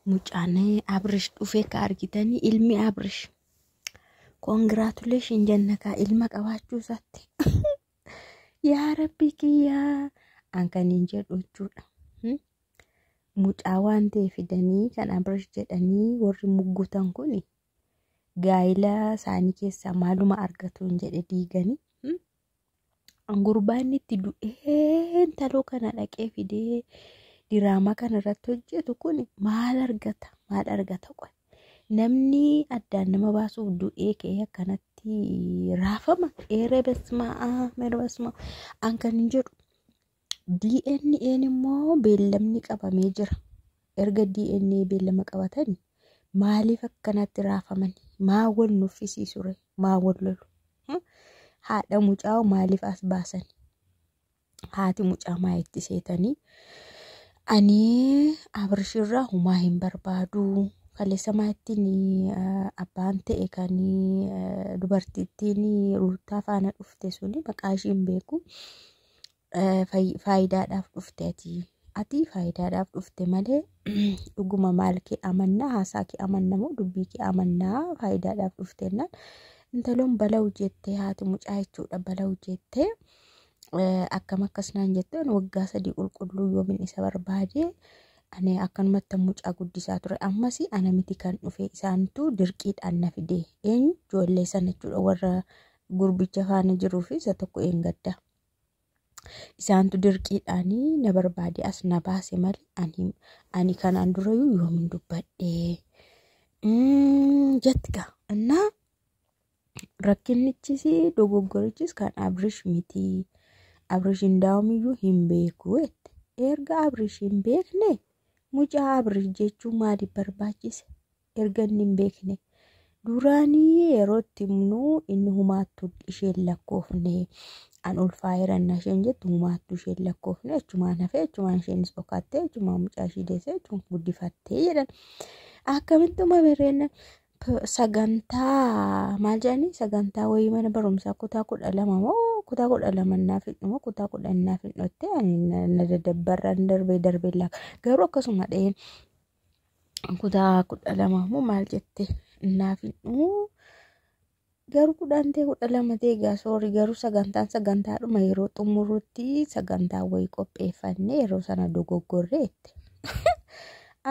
Mucaan Abrish dhufee ka argitanii ilmi Abrish. Congratulation jenna kaa ilma qabaachuu isaatti. Yaa Rabbi kiyyaa an kan hin jedhu jechuudha. Mucaa waan ta'e fidanii kan Abrish jedhanii warri muggutan kun gaa'ila isaanii keessaa maaluma argatu hin jedhe diiganii. Gurbaan itti du'ee intaloo kana dhaqee fidee diraamaa kana irratti hojjetu kun maal argata? Maal argata qoy? Namni addaan nama baasuuf du'ee ka'ee akkanatti raafama. Eeree basmaa, meera basmaa. An kan hin jedhu DNA'n immoo beellamni qabamee jira. Erga DNA beellama qabatanii maaliif akkanatti raafaman? Maa wal nuffisiisu ree? Maa wal lolu? Haadha mucaa maaliif as baasan? Haati mucaa maa itti seetanii? Ani Abrishirraa humaa hin barbaadu. Kaleessa maattiin abbaan ta'e kan dubartittiin Ruuttaa faana dhufte suni maqaa ishii hin beeku. Faayidaadhaaf dhufte ati. Ati faayidaadhaaf dhufte malee dhuguma maal kee amannaa haasaa kee amanna moo dubbii kee amannaa faayidaadhaaf dhufte jennaan intaloon balawu jettee haati mucaa jechuudha balawu jettee akkam akkas naan jette waggaa 3 qulqulluu yoomin isa barbaade ani akkanumatti mucaa guddisaa ture ammas ana miti kan dhufe isaantu dirqiidhaan na fide eenyu ijoollee sana jechuudha warra gurbicha faana jiruu fi isa tokko eengadda. Isaantu dirqiidhaan na barbaade as na baase malee ani kanaan durayyuu yoomin dubbadhe jetti gaa. Innaa rakkinnichis dogoggorichis kan Abrish miti. Abrish indaa'umiyyuu hin beeku jette. Erga Abrish hin beekne mucaa Abrish jechuun maaliif barbaachise? Erga inni hin beekne. Duraanii yeroo itti himnu inni humaattu isheen lakkoofne. An ulfaa'eera innaa isheen jettu humaattu isheen lakkoofne achumaan hafee achumaan isheenis dhokattee achumaan mucaa ishii deessee achumaan guddifattee jedhan. Akkamitti uumame reenna sagantaa maal jedhanii sagantaa wayii mana barumsaa kutaa 12 moo kutaa 12 naaf hin moo kutaa 10 naaf hin dhotte ani na dadabbarraan darbee darbee laaka garuu akkasuma dhaheen kutaa 12 moo maal jette naaf hin dhumuu garuu 10 ta'e 12 ta'e egaa soori garuu sagantaan sagantaadhuma yeroo xumurutti sagantaa wayii qopheeffanne yeroo sana dogoggorree jette.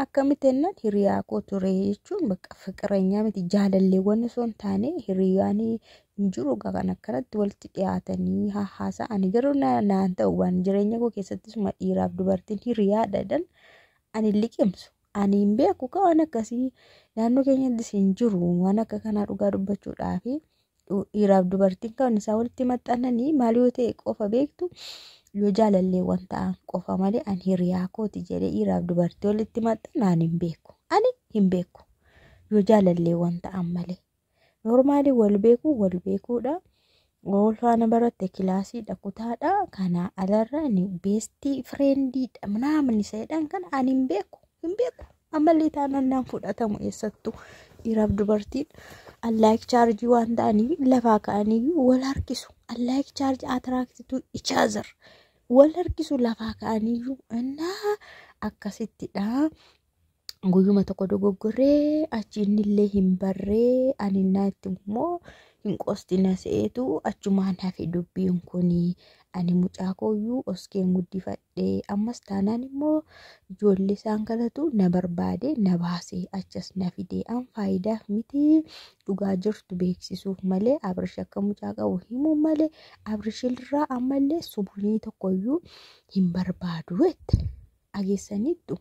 Akkamitti jennaan hiriyaa koo ture jechuun bakka fiqiranyaa miti jaalalleewwan osoo hin taane hiriyaan hin jiru egaa kan akkanatti walitti dhiyaatanii haasa'ani garuu naan ta'u waan jireenya koo keessatti suma dhiiraaf dubartiin hiriyaadha jedhan ani liqimsu. Ani hin beeku ka waan akkasii naannoo keenyattis hin jiru waan akka kanaa dhugaa dubbachuudhaaf dhiiraaf dubartiin kan isaa walitti maxxananii maal yoo ta'e qofa beektu yoo jaalalleewwan ta'an qofa malee ani hiriyaa kooti jedhee dhiiraaf dubartii walitti maxxanu ani hin beeku. Ani hin beeku yoo jaalalleewwan ta'an malee. Noormaalii wal beekuu wal beekuudha. Wal faana baratte kilaasiidha kutaadha. Kanaa alarra ani beestii fireendiidha minaamin isa jedhan kana ani hin beeku hin beeku. Ammallee taanaan naan fudhatamu eessattuu dhiiraaf dubartiin allaayik chaarjii waan ta'aniif lafaa ka'aniyyuu wal harkisu. Allaayik chaarjii atiraakti tu each other wal harkisu lafaa ka'aniyyuu innaa akkasittidha. Guyyuma tokko dogoggorree achi innillee hin barree ani innaa itti immoo hin qostina se'eetu achumaan hafe dubbiin kuni ani mucaa kooyyuu oskeen guddifadhe ammas taanaan immoo ijoollee isaan kanatu na barbaade na baase achas na fide an faayidaaf miti dhugaa jirtu beeksisuuf malee Abrish akka mucaa qabu himuu malee Abrish irraa ammallee subunii tokkoyyuu hin barbaadu jette dhageessaniittu.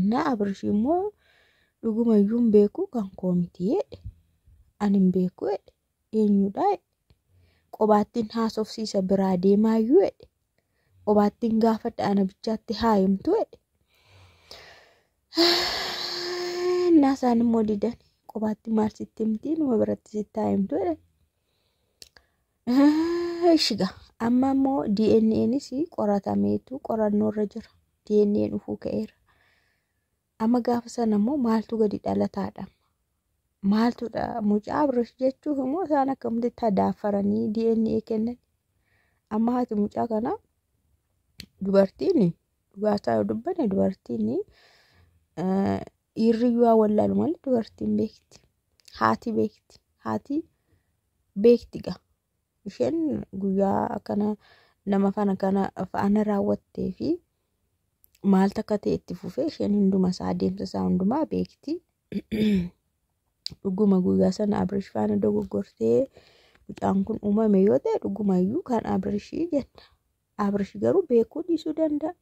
Na Abrish immoo dhugumayyuu hin beeku kan koo miti jedhe. Ani hin beeku jedhe. Eenyudha jedhe. Qobaattiin haasofsiisa biraa deemaayyuu jedhe. Qobaattiin gaafadha ana bichaatti haa himtu jedhe. Innaa isaan immoo didan. Qobaatti maal sitti himti numa biratti sitti haa himtu jedhe. Ishiga amma immoo DNAnis qoratameetu qorannoorra jira. DNA dhufuu ka'eera. Amma gaafa sana immoo maaltu gadi dhalataadha? Maaltudha mucaa Abrish jechuuf immoo isaan akkamitti tadaaffaranii DNA kennan? Amma haati mucaa kanaa dubartiin Dhugaasaa yoo dubbanne dubartiin dhiirri yoo wallaalu malee dubartiin beekti. Haati beekti. Haati beekti gaa. Isheen guyyaa akkana nama faana kana faana raawwattee fi maaltu akka ta'e itti fufee isheen hunduma isaa adeemsa isaa hundumaa beekti. Dhuguma guyyaa sana Abirish faana dogoggortee mucaan kun uumame yoo ta'e dhugumayyuu kan Abirishii jenna. Abirish garuu beekuu dhiisuu danda'a.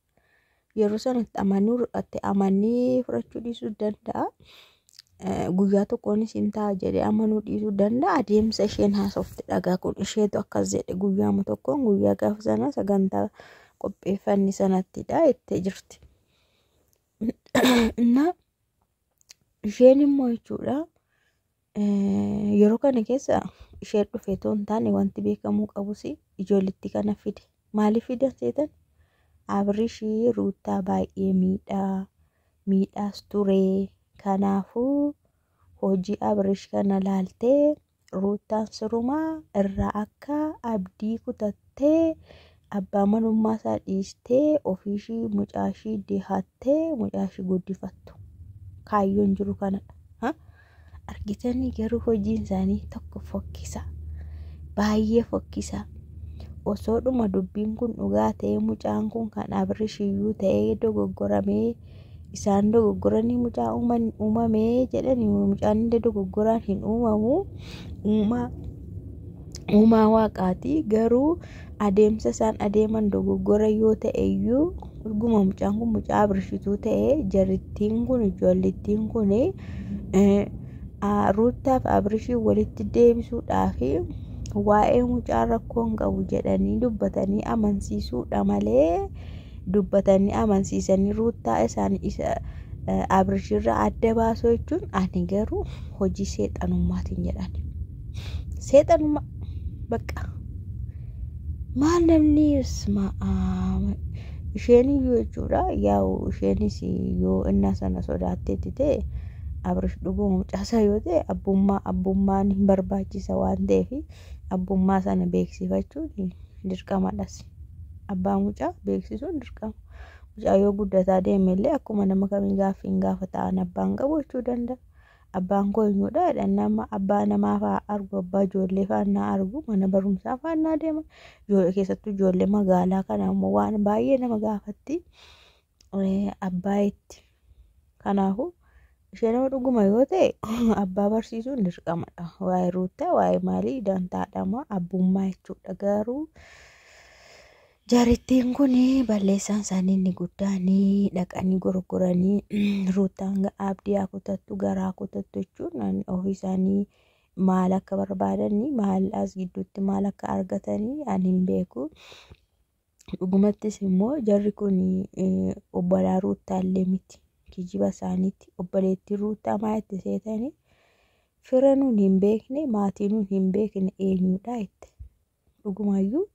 Yeroo sanatti amanuu amanii fudhachuu dhiisuu danda'a. Guyyaa tokkoonis hin ta'a jedhee amanuu dhiisuu danda'a. Adeemsa isheen haasofte dhagaa kun isheetu akkas jedhe guyyaama tokkoon guyyaa gaafa sana sagantaa qopheeffanni sanattidha jettee jirti. Innaa isheen immoo jechuudha yeroo kana keessa isheen dhufee otoo hin taane wanti beekamuu qabus ijoollitti kana fide. Maaliif fidan seetan? Abirishii Ruuttaa baay'ee miidhaa miidhaas ture. Kanaafuu hojii Abirish kana laaltee Ruuttaan sirumaa irraa akka abdii kutattee abbaa manummaa isaa dhiistee ofiishii mucaashii dihattee mucaashii guddifattu. Kaayyoon jiru kanadha. Argitanii garuu hojiin isaanii tokko fokkisa. Baay'ee fokkisa. Osoodhuma dubbiin kun dhugaa ta'ee mucaan kun kan Abirishiyyuu ta'ee dogoggoramee isaan dogoggoranii mucaa uumamee jedhanii mucaan illee dogoggoraan hin uumamu. Uumaa waaqaati. Garuu adeemsa isaan adeeman dogoggora yoo ta'e iyyuu dhuguma mucaan kun mucaa Abirishituu ta'ee jarittiin kun ijoollittiin kun Ruuttaaf Abirishii walitti deebisuudhaaf waa'ee mucaa rakkoo hin qabu jedhanii dubbatanii amansiisuudha malee dubbatanii amansiisanii Ruuttaa isaan isa Abirishirraa adda baasuu jechuun ani garuu hojii seexanummaatiin jedhan. Seexanummaa bakka maal namni isheen iyyuu jechuudha yaa'u isheenis yoo innaa sana sodaatteetti ta'e Abirish dhuguma mucaasaa yoo ta'e abbummaan hin barbaachisa waan ta'eef abbummaa sana beeksifachuun dirqamadhas. Abbaa mucaa beeksisuun dirqama. Mucaa yoo guddataa deeme illee akkuma nama kamii gaaffii hin gaafataan abbaan qabu jechuu danda'a. Abbaan koo eenyudha jedhan nama abbaa namaa fa'aa argu abbaa ijoollee faana argu mana barumsaa faana deema. Keessattuu ijoollee magaalaa kana immoo waan baay'ee nama gaafatti abbaa itti. Kanaafuu isheen nama dhuguma yoo ta'e abbaa barsiisuun dirqamadha. Waa'ee Ruuttaa waa'ee maalii dantaadhama abbummaa jechuudha. Garuu jarittiin kun balleessaan isaanii inni guddaan dhaqanii gurguranii Ruuttaan abdii haa kutattu garaa kutattu jechuun ofii isaanii maal akka barbaadanii maal as gidduutti maal akka argatanii ani hin beeku. Dhugumattis immoo jarri kun obbolaa Ruuttaa illee miti. Kijiba isaaniitti obboleettii Ruuttaa maa itti seetanii fira nuun hin beekne maatii nuun hin beekne eenyudha jette. Dhugumayyuu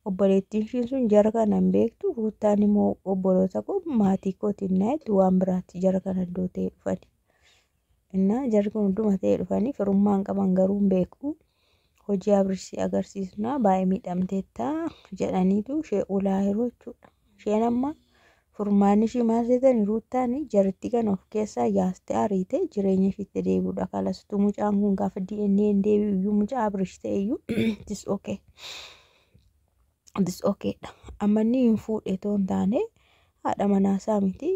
obboleettiin ishiin sun jara kana hin beektu Ruuttaan immoo obboloota koo maatii kootiin naa jettu waan biraatti jara kana iddoo ta'e dhufani. Innaa jarri kun hunduma ta'e dhufanii firummaan qaban garuu hin beeku. Hojii Abirishii agarsiisnaa baay'ee miidhamteetta jedhaniitu ishee ulaa yeroo jechuudha. Isheen amma furmaanni ishii maal seetanii Ruuttaan jarittii kana of keessaa yaastee ariitee jireenya ishiitti deebi'uudha. Kalastuu mucaan kun gaafa DNA hin deebi'u iyyuu mucaa Abirish ta'e iyyuu it is okay. It is okay dha. Amma inni hin fuudhe otoo hin taane haadha manaasaa miti.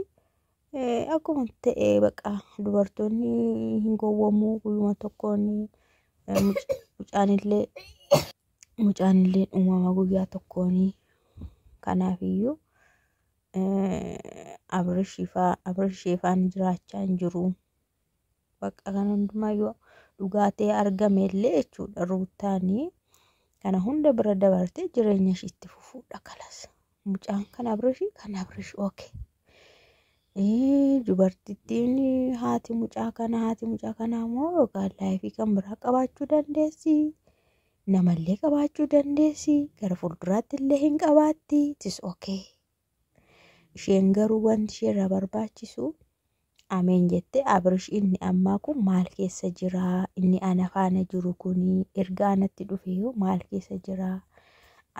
Akkuma ta'e baqa dubartoonni hin gowwoomuu guyyuma tokkoon mucaanillee uumama guyyaa tokkoon kanaafiyyuu Abirishii faana jiraachaa hin jiru. Bakka kana hundumayyuu dhugaa ta'ee argame illee jechuudha Ruuttaan kana hunda bira dabartee jireenya ishiitti fufuudha kalas. Mucaan kan Abirishii kan Abirish okay. Dubartittiin haati mucaa kanaa immoo yookaan laayifii kan biraa qabaachuu dandeessi. Namallee qabaachuu dandeessi. Gara fuulduraatti illee hin qabaatti. It is okay. Isheen garuu wanti isheerraa barbaachisu ameen jettee Abirish inni ammaa kun maal keessa jiraa? Inni ana faana jiru kuni erga anatti dhufee maal keessa jiraa?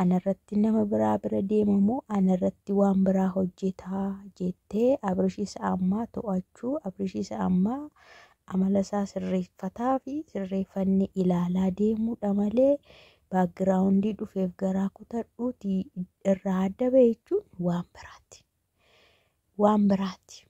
Anarratti nama biraa bira deema moo anarratti waan biraa hojjetaa jettee Abrish isa ammaa to'achuu, Abrish isa ammaa amala isaa sirreeffataa fi sirreeffannee ilaalaa deemuudha malee baakgiraawundii dhufeef garaa kutadhuuti irraa adda ba'e jechuun waan biraati. Waan biraati.